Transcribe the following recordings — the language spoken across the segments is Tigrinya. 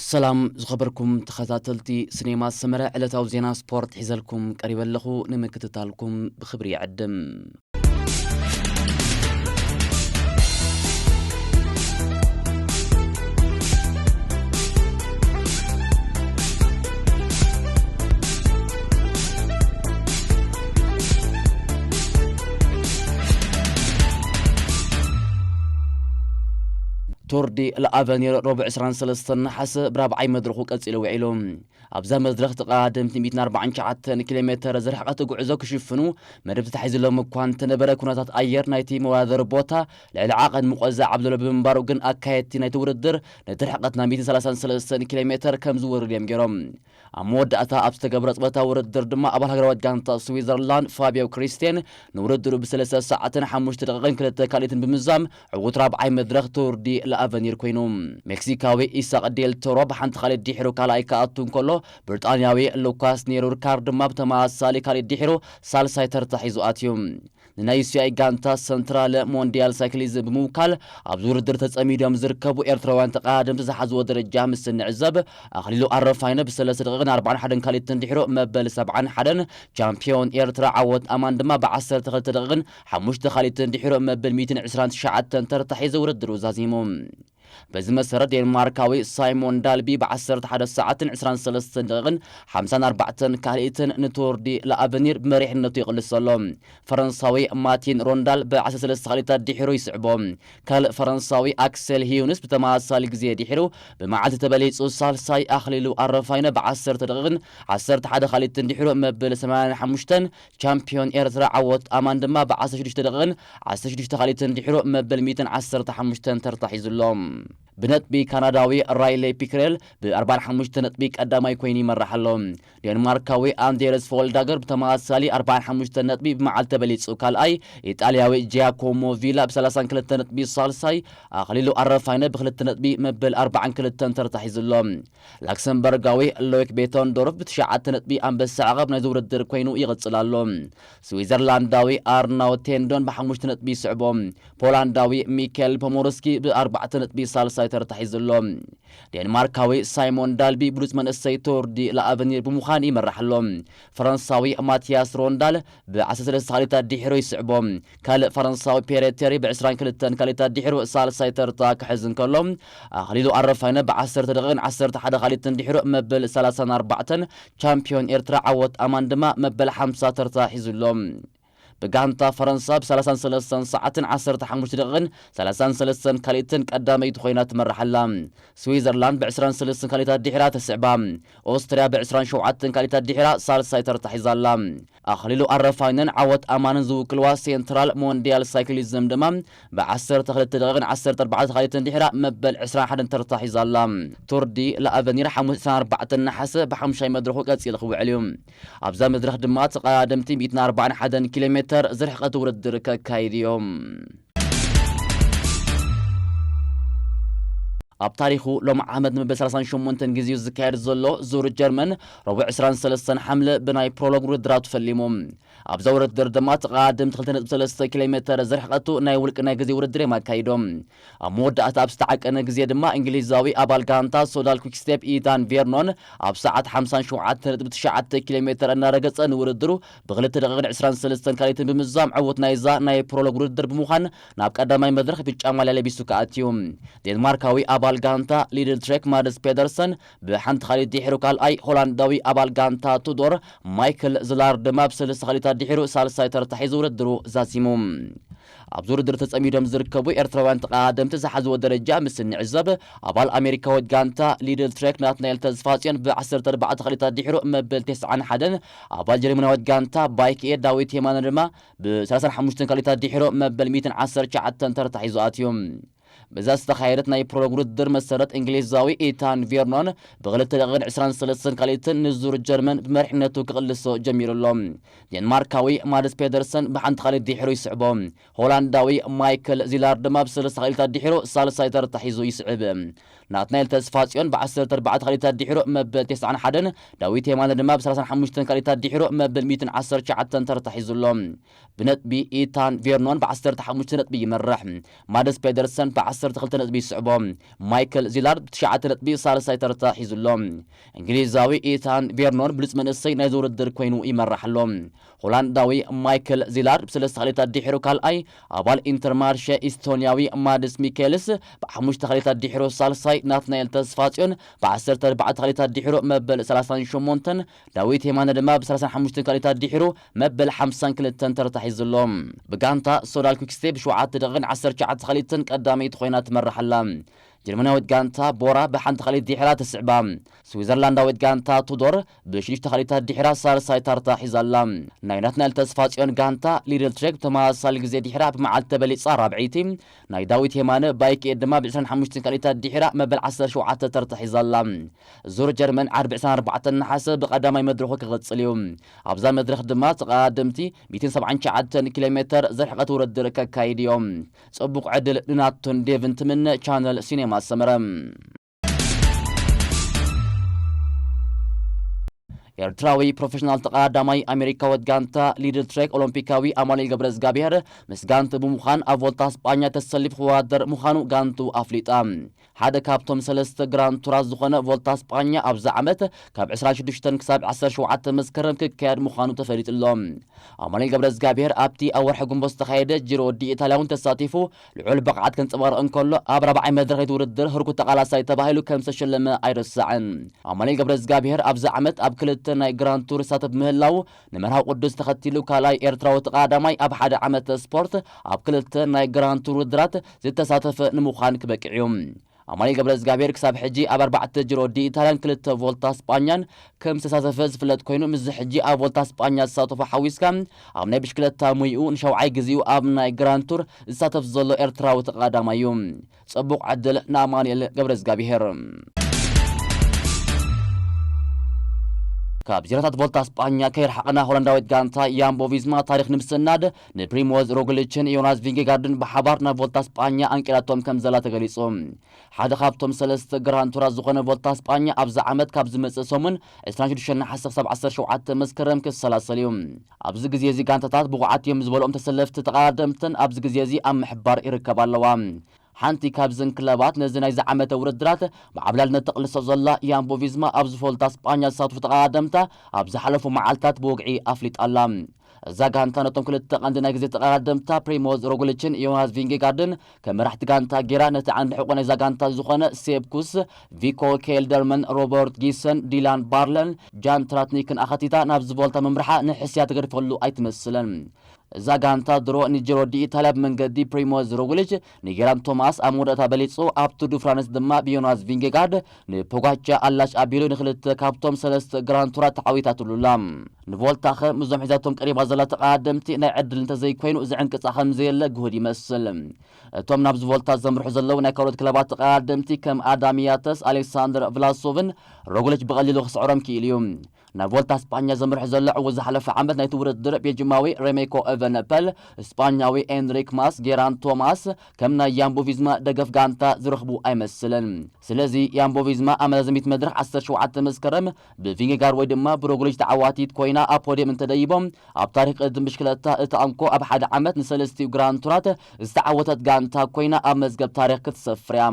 ሰላም ዝኸበርኩም ተኸታተልቲ ስኔማ ሰመረ፣ ዕለታዊ ዜና ስፖርት ሒዘልኩም ቀሪበ ኣለኹ። ንምክትታልኩም ብኽብሪ ይዕድም። ቶርዲ ለኣቨኒር ረቡዕ ዕስራን ሰለስተን ነሓሰ ብራብዓይ መድረኹ ቀጺሉ ውዒሉ። ኣብዛ መድረኽ ተቐዳደምቲ ሚእትን ኣርባዓን ትሽዓተን ኪሎ ሜተር ዝርሕቐት ጉዕዞ ክሽፍኑ መደብ ተታሒዝሎም እኳ እንተነበረ፣ ኩነታት ኣየር ናይቲ መወዳደሪ ቦታ ልዕሊ ዓቐን ሙቐት ዝዓብ ዘሎ ብምንባሩ ግን ኣካየድቲ ናይቲ ውድድር ነቲ ርሕቐት ናብ ሚእትን ሰላሳን ሰለስተን ኪሎ ሜተር ከም ዝወርድ እዮም ገይሮም። ኣብ መወዳእታ ኣብ ዝተገብረ ጸወታ ውድድር ድማ ኣባል ሃገራዊት ጋንታ ስዊዘርላንድ ፋቢዮ ክሪስቴን ንውድድሩ ብሰለስተ ሰዓትን ሓሙሽተ ደቂቕን ክልተ ካልኢትን ብምዛም ዕዉት ራብዓይ መድረኽ ቶርዲ ለኣቨኒር ኮይኑ። ሜክሲካዊ ኢሳቕ ዴል ቶሮ ብሓንቲ ካልኢት ድሒሩ ካልኣይ ክኣቱ እንከሎ፣ ብሪጣንያዊ ሉካስ ኔሩርካር ድማ ብተመሳሳሊ ካልኢት ድሒሩ ሳልሳይ ተርታ ሒዙ ኣትዩ። ንናይ ዩሲኣይ ጋንታ ሰንትራል ሞንዲያል ሳይክሊዝም ብምውካል ኣብዚ ውድድር ተጸሚዶም ዝርከቡ ኤርትራውያን ተቐዳደምቲ ዝሓዝዎ ደረጃ ምስ እንዕዘብ፣ ኣኽሊሉ ኣረፋይነ ብሰለስተ ደቂቕን ኣርባዓን ሓደን ካልኢትን ድሒሩ መበል ሰብዓን ሓደን፣ ቻምፒዮን ኤርትራ ዓወት ኣማን ድማ ብዓሰርተ ክልተ ደቂቕን ሓሙሽተ ካልኢትን ድሒሩ መበል ሚእትን ዕስራን ትሽዓተን ተርታ ሒዙ ውድድሩ ዛዚሙ። በዚ መሰረት ዴንማርካዊ ሳይሞን ዳልቢ ብ ዓሰርተ ሓደ ሰዓትን ዕስራን ሰለስተን ደቂቕን ሓምሳን ኣርባዕተን ካልኢትን ንቶርዲ ለኣቨኒር ብመሪሕነቱ ይቕልስ ኣሎ። ፈረንሳዊ ማቲን ሮንዳል ብ ዓሰርተ ሰለስተ ካልኢታት ድሒሩ ይስዕቦ። ካልእ ፈረንሳዊ ኣክሰል ሂዩንስ ብተመሳሳሊ ግዜ ድሒሩ ብመዓልቲ ተበሊጹ ሳልሳይ፣ ኣኽሊሉ ኣረፋይነ ብ ዓሰርተ ደቂቕን ዓሰርተ ሓደ ካልኢትን ድሒሩ መበል ሰማንያን ሓሙሽተን፣ ቻምፒዮን ኤርትራ ዓወት ኣማን ድማ ብ ዓሰርተ ሽዱሽተ ደቂቕን ዓሰርተ ሽዱሽተ ካልኢትን ድሒሩ መበል ሚእትን ዓሰርተ ሓሙሽተን ተርታ ሒዙ ኣሎ። ብነጥቢ ካናዳዊ ራይሌ ፒክሬል ብ ኣርባዓን ሓሙሽተ ነጥቢ ቀዳማይ ኮይኑ ይመርሕ ኣሎ። ዴንማርካዊ ኣንዴርስ ፎልዳገር ብተመሳሳሊ ኣርባዓን ሓሙሽተ ነጥቢ ብመዓልቲ ተበሊጹ ካልኣይ፣ ኢጣልያዊ ጂያኮሞ ቪላ ብ ሰላሳን ክልተ ነጥቢ ሳልሳይ፣ ኣኽሊሉ ኣረፋይነ ብክልተ ነጥቢ መበል ኣርባዓን ክልተን ተርታ ሒዙ ኣሎ። ላክሰምበርጋዊ ሎይክ ቤቶንዶርፍ ብትሽዓተ ነጥቢ ኣንበሳ ዓቐብ ናይዚ ውድድር ኮይኑ ይቕጽል ኣሎ። ስዊዘርላንዳዊ ኣርናው ቴንዶን ብሓሙሽተ ነጥቢ ይስዕቦ። ፖላንዳዊ ሚኬል ፖሞርስኪ ብኣርባዕተ ነጥቢ ሳልሳይ ተርታ ሒዙ ኣሎ። ዴንማርካዊ ሳይሞን ዳልቢ ብሉጽ መንእሰይ ቶርዲ ለኣቨኒር ብምዃን ይመርሕ ኣሎ። ፈረንሳዊ ማቲያስ ሮንዳል ብ ዓሰርተ ሰለስተ ካልኢታት ድሒሩ ይስዕቦ። ካልእ ፈረንሳዊ ፔሬ ቴሪ ብ ዕስራን ክልተን ካልኢታት ድሒሩ ሳልሳይ ተርታ ክሕዝ እንከሎ፣ ኣኽሊሉ ኣረፋይነ ብ ዓሰርተ ደቂቕን ዓሰርተ ሓደ ካልኢትን ድሒሩ መበል ሰላሳን ኣርባዕተን፣ ቻምፒዮን ኤርትራ ዓወት ኣማን ድማ መበል ሓምሳ ተርታ ሒዙ ኣሎ። ብጋንታ ፈረንሳ ብ ሰላሳን ሰለስተን ሰዓትን ዓሰርተ ሓሙሽተ ደቂቕን ሰላሳን ሰለስተን ካልኢትን ቀዳመይቲ ኮይና ትመርሕ ኣላ። ስዊዘርላንድ ብ ዕስራን ሰለስተን ካልኢታት ድሒራ ትስዕባ። ኦስትርያ ብ ዕስራን ሸውዓተን ካልኢታት ድሒራ ሳልሳይ ተርታ ሒዛ ኣላ። ኣኽሊሉ ኣረፋይነን ዓወት ኣማንን ዝውክልዋ ሴንትራል ሞንዲያል ሳይክሊዝም ድማ ብ ዓሰርተ ክልተ ደቂቕን ዓሰርተ ኣርባዕተ ካልኢትን ድሒራ መበል ዕስራን ሓደን ተርታ ሒዛ ኣላ። ቱር ዲ ለኣቨኒር ሓሙስ ዕስራን ኣርባዕተን ነሓሰ ብ ሓሙሻይ መድረኹ ቀጺሉ ክውዕል እዩ። ኣብዛ መድረኽ ድማ ተቐዳደምቲ ሚእትን ኣርባዓን ሓደን ኪሎ ሜተር ዝርሕቐት ውድድር ከካይዱ እዮም። ኣብ ታሪኹ ሎም ዓመት ንመበል ሰላሳን ሸሞንተን ግዜኡ ዝካየድ ዘሎ ዙር ጀርመን፣ ረቡዕ ዕስራን ሰለስተን ሓምለ ብናይ ፕሮሎግ ውድድራቱ ፈሊሙ። ኣብዛ ውድድር ድማ ተቐዳደምቲ ክልተ ነጥቢ ሰለስተ ኪሎ ሜተር ዝርሕቐቱ ናይ ውልቂ ናይ ግዜ ውድድር እዮም ኣካይዶም። ኣብ መወዳእታ ኣብ ዝተዓቀነ ግዜ ድማ እንግሊዛዊ ኣባል ጋንታ ሶዳል ኩክስቴፕ ኢታን ቬርኖን ኣብ ሰዓት ሓምሳን ሸውዓተን ነጥቢ ትሽዓተ ኪሎ ሜተር እናረገጸ ንውድድሩ ብክልተ ደቂቕን ዕስራን ሰለስተን ካልኢትን ብምዛም ዕዉት ናይዛ ናይ ፕሮሎግ ውድድር ብምዃን ናብ ቀዳማይ መድረኽ ብጫ ማልያ ለቢሱ ክኣትዩ። ዴንማርካዊ ኣባል ጋንታ ሊድል ትሬክ ማድስ ፔደርሰን ብሓንቲ ካልኢት ድሒሩ ካልኣይ፣ ሆላንዳዊ ኣባል ጋንታ ቱዶር ማይክል ዝላር ድማ ብሰለስተ ካልኢታት ድሒሩ ሳልሳይ ተርታ ሒዙ ውድድሩ ዛዚሙ። ኣብዚ ውድድር ተጸሚዶም ዝርከቡ ኤርትራውያን ተቐዳደምቲ ዝሓዝዎ ደረጃ ምስ እንዕዘብ፣ ኣባል ኣሜሪካዊት ጋንታ ሊድል ትሬክ ናትናኤል ተስፋጽዮን ብ ዓሰርተ ኣርባዕተ ካልኢታት ድሒሩ መበል ተስዓን ሓደን፣ ኣባል ጀርመናዊት ጋንታ ባይክ ኤ ዳዊት የማነ ድማ ብ ሰላሳን ሓሙሽተን ካልኢታት ድሒሩ መበል ሚእትን ዓሰርተ ትሽዓተን ተርታ ሒዙ ኣትዩ። በዛ ዝተኻየደት ናይ ፕሮሎግ ውድድር መሰረት እንግሊዛዊ ኢታን ቬርኖን ብክልተ ደቂቕን ዕስራን ሰለስተን ካልኢትን ንዙር ጀርመን ብመሪሕነቱ ክቕልሶ ጀሚሩ ኣሎ። ዴንማርካዊ ማድስ ፔደርሰን ብሓንቲ ካልኢት ድሒሩ ይስዕቦ። ሆላንዳዊ ማይክል ዚላር ድማ ብሰለስተ ካልኢታት ድሒሩ ሳልሳይ ተርታ ሒዙ ይስዕብ። ናትናኤል ተስፋጽዮን ብ ዓሰርተ ኣርባዕተ ካልኢታት ድሒሩ መበል ተስዓን ሓደን፣ ዳዊት የማነ ድማ ብ ሰላሳን ሓሙሽተን ካልኢታት ድሒሩ መበል ሚእትን ዓሰርተ ትሽዓተን ተርታ ሒዙ ኣሎ። ብነጥቢ ኢታን ቬርኖን ብ ዓሰርተ ሓሙሽተ ነጥቢ ይመርሕ። ማደስ ፔደርሰን ብ ዓሰርተ ክልተ ነጥቢ ይስዕቦ። ማይክል ዚላርድ ብ ትሽዓተ ነጥቢ ሳልሳይ ተርታ ሒዙ ኣሎ። እንግሊዛዊ ኢታን ቬርኖን ብሉጽ መንእሰይ ናይዚ ውድድር ኮይኑ ይመርሕ ኣሎ። ሆላንዳዊ ማይክል ዚላርድ ብሰለስተ ካልኢታት ድሒሩ ካልኣይ፣ ኣባል ኢንተርማርሸ ኢስቶንያዊ ማድስ ሚኬልስ ብሓሙሽተ ካልኢታት ድሒሩ ሳልሳይ፣ ናትናኤል ተስፋጽዮን ብ ዓሰርተ ኣርባዕተ ካልኢታት ድሒሩ መበል ሰላሳን ሸሞንተን፣ ዳዊት የማነ ድማ ብ ሰላሳን ሓሙሽተን ካልኢታት ድሒሩ መበል ሓምሳን ክልተን ተርታ ሒዙ ኣሎ። ብጋንታ ሶዳል ኲክስቴፕ ብሸውዓተ ደቂቕን ዓሰርተ ትሽዓተ ካልኢትን ቀዳመይቲ ኮይና ትመርሕ ኣላ። ጀርመናዊት ጋንታ ቦራ ብሓንቲ ካልኢት ድሒራ ትስዕባ። ስዊዘርላንዳዊት ጋንታ ቱዶር ብሽዱሽተ ካልኢታት ድሒራ ሳልሳይ ታርታ ሒዛ ኣላ። ናይ ናትናኤል ተስፋጽዮን ጋንታ ሊድል ትሬክ ብተመሳሳሊ ግዜ ድሒራ ብመዓልቲ ተበሊጻ ራብዐይቲ፣ ናይ ዳዊት የማነ ባይክ ኤድ ድማ ብ ዕስራን ሓሙሽተን ካልኢታት ድሒራ መበል ዓሰርተ ሸውዓተ ተርታ ሒዛ ኣላ። ዙር ጀርመን ዓርቢ ዕስራን ኣርባዕተን ነሓሰ ብቐዳማይ መድረኹ ክቕጽል እዩ። ኣብዛ መድረኽ ድማ ተቐዳደምቲ ሚእትን ሰብዓን ትሽዓተን ኪሎ ሜተር ዝርሕቐት ውድድር ከካይድ እዮም። ጽቡቕ ዕድል ንናቶን ዴቭን ትምነ። ቻነል ሲኔማ ሰመረ። ኤርትራዊ ፕሮፌሽናል ተቐዳዳማይ ኣሜሪካዊት ጋንታ ሊድል ትሬክ ኦሎምፒካዊ ኣማኑኤል ገብረዝጋብሔር ምስ ጋንቱ ብምዃን ኣብ ቮልታ ስጳኛ ተሰሊፉ ክወዳደር ምዃኑ ጋንቱ ኣፍሊጣ። ሓደ ካብቶም ሰለስተ ግራንድ ቱራት ዝኾነ ቮልታ ስጳኛ ኣብዚ ዓመት ካብ ዕስራን ሽዱሽተን ክሳብ ዓሰርተ ሸውዓተ መስከረም ክካየድ ምዃኑ ተፈሊጡ ኣሎ። ኣማኑኤል ገብረዝጋብሔር ኣብቲ ኣብ ወርሒ ግንቦት ዝተኻየደ ጂሮ ዲ ኢታልያ እውን ተሳቲፉ ልዑል ብቕዓት ከንጸባርቕ እንከሎ፣ ኣብ ራብዓይ መድረኽ ናይቲ ውድድር ህርኩት ተቓላሳይ ተባሂሉ ከም ዝተሸለመ ኣይረሳዕን። ኣማኑኤል ገብረዝጋብሔር ኣብዚ ዓመት ኣብ ክልተ ናይ ግራንድ ቱር ይሳተፍ ምህላዉ፣ ንመርሃዊ ቅዱስ ተኸቲሉ ካልኣይ ኤርትራዊ ተቐዳዳማይ ኣብ ሓደ ዓመት ስፖርት ኣብ ክልተ ናይ ግራንድ ቱር ውድድራት ዝተሳተፈ ንምዃን ክበቅዕ እዩ። ኣማኑኤል ገብረዝጋብሔር ክሳብ ሕጂ ኣብ ኣርባዕተ ጂሮ ዲ ኢታልያን ክልተ ቮልታ ስጳኛን ከም ዝተሳተፈ ዝፍለጥ ኮይኑ፣ ምስዚ ሕጂ ኣብ ቮልታ ስጳኛ ዝሳተፎ ሓዊስካ ኣብ ናይ ብሽክለታ ሙይኡ ንሻውዓይ ግዜኡ ኣብ ናይ ግራንድ ቱር ዝሳተፍ ዘሎ ኤርትራዊ ተቐዳዳማይ እዩ። ጽቡቕ ዕድል ንኣማኑኤል ገብረዝጋብሔር። ካብ ዜናታት ቮልታ ስጳኛ ከይርሓቕና፣ ሆላንዳዊት ጋንታ ያምቦ ቪዝማ ታሪኽ ንምስናድ ንፕሪሞዝ ሮግሊችን ዮናስ ቪንጌጋርድን ብሓባር ናብ ቮልታ ስጳኛ ኣንቂራቶም ከም ዘላ ተገሊጹ። ሓደ ካብቶም ሰለስተ ግራንድ ቱራት ዝኾነ ቮልታ ስጳኛ ኣብዚ ዓመት ካብ ዝመጽእ ሰሙን ዕስራን ሽዱሽተን ነሓሰ ክሳብ ዓሰርተ ሸውዓተ መስከረም ክሰላሰል እዩ። ኣብዚ ግዜ እዚ ጋንታታት ብቑዓት እዮም ዝበልኦም ተሰለፍቲ ተቐዳደምትን ኣብዚ ግዜ እዚ ኣብ ምሕባር ይርከባ ኣለዋ። ሓንቲ ካብዘን ክለባት ነዚ ናይዚ ዓመተ ውድድራት ብዓብላልነት ተቕልሶ ዘላ ያምቦ ቪዝማ ኣብዚ ቮልታ ስጳኛ ዝሳትፉ ተቐዳደምታ ኣብ ዝሓለፉ መዓልታት ብወግዒ ኣፍሊጣ ኣላ። እዛ ጋንታ ነቶም ክልተ ቀንዲ ናይ ግዜ ተቐዳደምታ ፕሪሞዝ ሮግሊችን ዮናስ ቪንጌጋርድን ከም መራሕቲ ጋንታ ጌራ፣ ነቲ ዓንዲ ሕቖ ናይዛ ጋንታ ዝኾነ ሴፕኩስ፣ ቪኮ ኬልደርመን፣ ሮበርት ጊሰን፣ ዲላን ባርለን፣ ጃን ትራትኒክን ኣኸቲታ ናብዚ ቮልታ ምምርሓ ንሕስያ ትገድፈሉ ኣይትመስልን። እዛ ጋንታ ድሮ ንጂሮ ዲ ኢታልያ ብመንገዲ ፕሪሞዝ ሮግሊች ንጌራን ቶማስ ኣብ መወዳእታ በሊጹ፣ ኣብ ቱር ዱ ፍራንስ ድማ ብዮናስ ቪንጌጋርድ ንፖጋቻ ኣላሽ ኣቢሉ ንክልተ ካብቶም ሰለስተ ግራንድ ቱራት ተዓዊታትሉ ኣላ። ንቮልታኸ ምስዞም ሒዛቶም ቀሪባ ዘላ ተቐዳደምቲ ናይ ዕድል እንተዘይኮይኑ ዝዕንቅጻ ከም ዘየለ ግሁድ ይመስል። እቶም ናብዚ ቮልታ ዘምርሑ ዘለዉ ናይ ካልኦት ክለባት ተቐዳደምቲ ከም ኣዳም ያተስ፣ ኣሌክሳንደር ቭላሶቭን ሮግሊች ብቐሊሉ ክስዕሮም ክኢሉ እዩ። ናብ ቮልታ ስጳኛ ዘምርሑ ዘሎ ዕዉት ዝሓለፈ ዓመት ናይቲ ውድድር ቤልጅማዊ ሬሜኮ ኤቨነፐል፣ ስጳኛዊ ኤንሪክ ማስ፣ ጌራን ቶማስ ከም ናይ ያምቦ ቪዝማ ደገፍ ጋንታ ዝረኽቡ ኣይመስልን። ስለዚ ያምቦ ቪዝማ ኣብ መዛዘሚት መድረኽ ዓሰርተ ሸውዓተ መስከረም ብቪንጌጋር ወይ ድማ ብሮግሊች ተዓዋቲት ኮይና ኣብ ፖድየም እንተደይቦም፣ ኣብ ታሪኽ ቅድድም ብሽክለታ እታ እንኮ ኣብ ሓደ ዓመት ንሰለስቲኡ ግራንድ ቱራት ዝተዓወተት ጋንታ ኮይና ኣብ መዝገብ ታሪኽ ክትሰፍር እያ።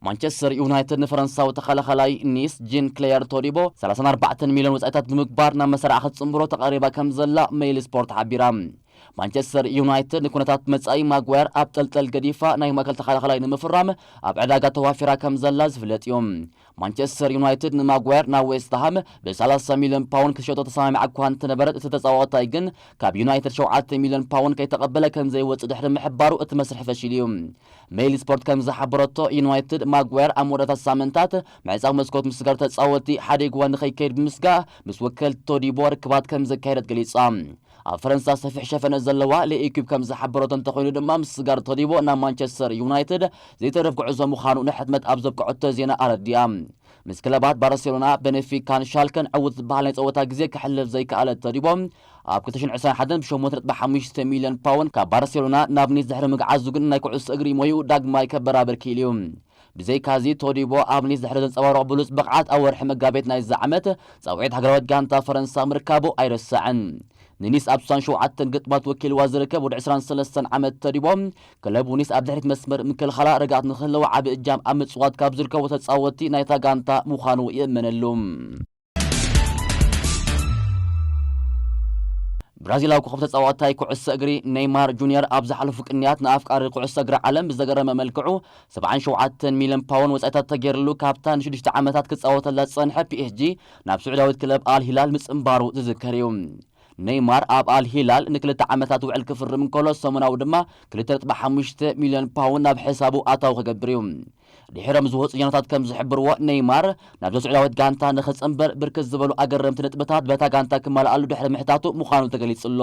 ማንቸስተር ዩናይትድ ንፈረንሳዊ ተኸላኸላይ ኒስ ጂን ክሌር ቶዲቦ ሰላሳን ኣርባዕተን ሚልዮን ወጻኢታት ብምግባር ናብ መሰረዓ ክትጽንብሮ ተቐሪባ ከም ዘላ ሜይል ስፖርት ሓቢራ። ማንቸስተር ዩናይትድ ንኩነታት መጻኢ ማጓየር ኣብ ጠልጠል ገዲፋ ናይ ማእከል ተኸላኸላይ ንምፍራም ኣብ ዕዳጋ ተዋፊራ ከም ዘላ ዝፍለጥ እዩ። ማንቸስተር ዩናይትድ ንማጓየር ናብ ዌስትሃም ብ ሰላሳ ሚልዮን ፓውንድ ክትሸጦ ተሰማሚዓ እኳ እንተነበረት፣ እቲ ተጻዋታይ ግን ካብ ዩናይትድ ሸውዓተ ሚልዮን ፓውንድ ከይተቐበለ ከም ዘይወጽእ ድሕሪ ምሕባሩ እቲ መስርሕ ፈሺሉ እዩ። ሜይል ስፖርት ከም ዝሓበረቶ፣ ዩናይትድ ማጓየር ኣብ መወዳእታ ሳምንታት ምዕጻው መስኮት ምስጋር ተጻወቲ ሓደ ይግባይ ንኸይከይድ ብምስጋእ ምስ ወከልቲ ቶዲቦ ርክባት ከም ዘካየደት ገሊጻ። ኣብ ፈረንሳ ሰፊሕ ሸፈነ ዘለዋ ሌኢኩፕ ከም ዝሓበረቶ እንተኾይኑ ድማ፣ ምስ ስጋር ተዲቦ ናብ ማንቸስተር ዩናይትድ ዘይተረፍ ጉዕዞ ምዃኑ ንሕትመት ኣብ ዘብቅዐቶ ዜና ኣረዲኣ። ምስ ክለባት ባርሴሎና፣ ቤኔፊካን ሻልከን ዕዉት ዝበሃል ናይ ጸወታ ግዜ ክሕልፍ ዘይከኣለ ተዲቦ፣ ኣብ ክልተ ሽሕን ዕስራን ሓደን ብ8.5 ሚልዮን ፓውንድ ካብ ባርሴሎና ናብ ኒስ ድሕሪ ምግዓዙ ግን ናይ ኩዕሶ እግሪ ሞይኡ ዳግማይ ከበራብር ክኢሉ እዩ። ብዘይካዚ፣ ቶዲቦ ኣብ ኒስ ድሕሪ ዘንጸባረቖ ብሉጽ ብቕዓት ኣብ ወርሒ መጋቢት ናይዚ ዓመት ጻውዒት ሃገራዊት ጋንታ ፈረንሳ ምርካቡ ኣይረሳዕን። ንኒስ ኣብ ስሳን ሸውዓተን ግጥማት ወኪልዋ ዝርከብ ወዲ ዕስራን ሰለስተን ዓመት ተዲቦ፣ ክለቡ ኒስ ኣብ ድሕሪት መስመር ምክልኻላ ርግኣት ንክህልዋ ዓቢ እጃም ኣብ ምጽዋት ካብ ዝርከቡ ተጻወትቲ ናይታ ጋንታ ምዃኑ ይእመነሉ። ብራዚላዊ ኮኸብ ተጻዋታይ ኩዕሶ እግሪ ኔይማር ጁኒየር ኣብ ዝሓለፉ ቅንያት ንኣፍቃሪ ኩዕሶ እግሪ ዓለም ብዘገረመ መልክዑ፣ ሰብዓን ሸውዓተን ሚልዮን ፓውንድ ወጻኢታት ተገይርሉ ካብታ ንሽዱሽተ ዓመታት ክጻወተላ ዝጸንሐ ፒ ኤስ ጂ ናብ ስዑዳዊት ክለብ ኣል ሂላል ምጽንባሩ ዝዝከር እዩ። ኔይማር ኣብ ኣል ሂላል ንክልተ ዓመታት ውዕል ክፍርም እንከሎ፣ ሰሙናዊ ድማ ክልተ ነጥቢ ሓሙሽተ ሚልዮን ፓውንድ ናብ ሕሳቡ ኣታዊ ክገብር እዩ። ድሒሮም ዝወፁ ዜናታት ከም ዝሕብርዎ፣ ኔይማር ናብዛ ስዑዳዊት ጋንታ ንኽፅንበር ብርክት ዝበሉ ኣገረምቲ ነጥብታት በታ ጋንታ ክማልኣሉ ድሕሪ ምሕታቱ ምዃኑ ተገሊጹ ኣሎ።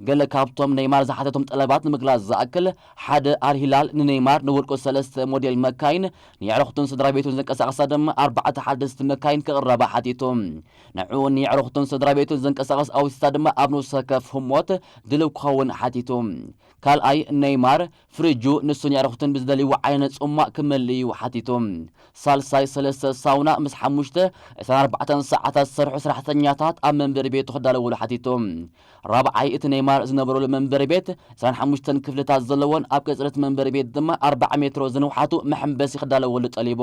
ገለ ካብቶም ኔይማር ዝሓተቶም ጠለባት ንምግላጽ ዝኣክል፣ ሓደ፣ ኣልሂላል ንኔይማር ንውልቁ ሰለስተ ሞዴል መካይን፣ ንየዕሩኽቱን ስድራ ቤቱን ዘንቀሳቐሳ ድማ ኣርባዕተ ሓደስቲ መካይን ክቕረባ ሓቲቱ። ንዕኡ ንየዕሩኽቱን ስድራ ቤቱን ዘንቀሳቐስ ኣውቶቡሳት ድማ ኣብ ንኡስ ወከፍ ህሞት ድልው ክኸውን ሓቲቱ። ካልኣይ፣ ኔይማር ፍሪጁ ንሱን የዕሩኽቱን ብዝደልይዎ ዓይነት ጽሟቕ ክመልእ እዩ ሓቲቱ። ሳልሳይ፣ ሰለስተ ሳውና ምስ ሓሙሽተ ዕስራን ኣርባዕተን ሰዓታት ዝሰርሑ ሰራሕተኛታት ኣብ መንበሪ ቤቱ ክዳለውሉ ሓቲቱ። ራብዓይ፣ እቲ ኔይማር ዝነበረሉ መንበሪ ቤት ዕስራን ሓሙሽተን ክፍልታት ዘለዎን ኣብ ቀጽሪ እቲ መንበሪ ቤት ድማ ኣርብዓ ሜትሮ ዝንውሓቱ መሐንበሲ ክዳለወሉ ጠሊቡ።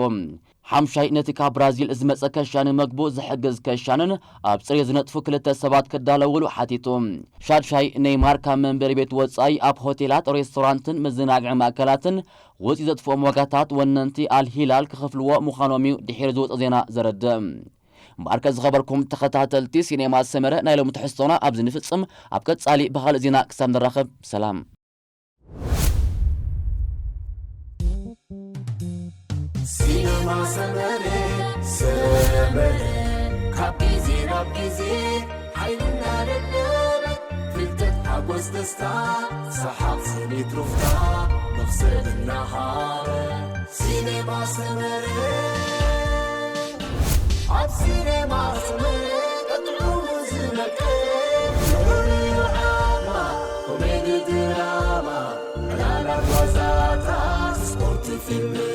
ሓምሻይ፣ ነቲ ካብ ብራዚል ዝመጸ ከሻኒ መግቡ ዝሕግዝ ከሻንን ኣብ ጽሬት ዝነጥፉ ክልተ ሰባት ክዳለውሉ ሓቲቱ። ሻድሻይ፣ ኔይማር ካብ መንበሪ ቤት ወጻኢ ኣብ ሆቴላት፣ ሬስቶራንትን መዘናግዒ ማእከላትን ወጺኡ ዘጥፍኦም ዋጋታት ወነንቲ ኣል ሂላል ክኸፍልዎ ምዃኖም እዩ ድሒሩ ዝወጸ ዜና ዘረድእ። እምበኣርከ ዝኸበርኩም ተኸታተልቲ ሲኔማ ሰመረ፣ ናይ ሎሚ ትሕዝቶና ኣብዚ ንፍጽም። ኣብ ቀጻሊ ብኻልእ ዜና ክሳብ ንራኸብ፣ ሰላም። ሲነማ ሰመረ ሰመረ ካብ ግዜ ናብ ግዜ ሓይሉ እናደለበ ፍልጠት ሓጎስ ደስታ ሰሓቕ ስኒት ሩፍታ መኽሰብ እናሃበ ሲነማ ሰመረ ኣብ ሲነማ ሰመረ ቀጥዑ ዝነቀ ፍሉይ ዓማ ኮሜዲ ድራማ ዕላላት ዋዛታት ስፖርት ፊልም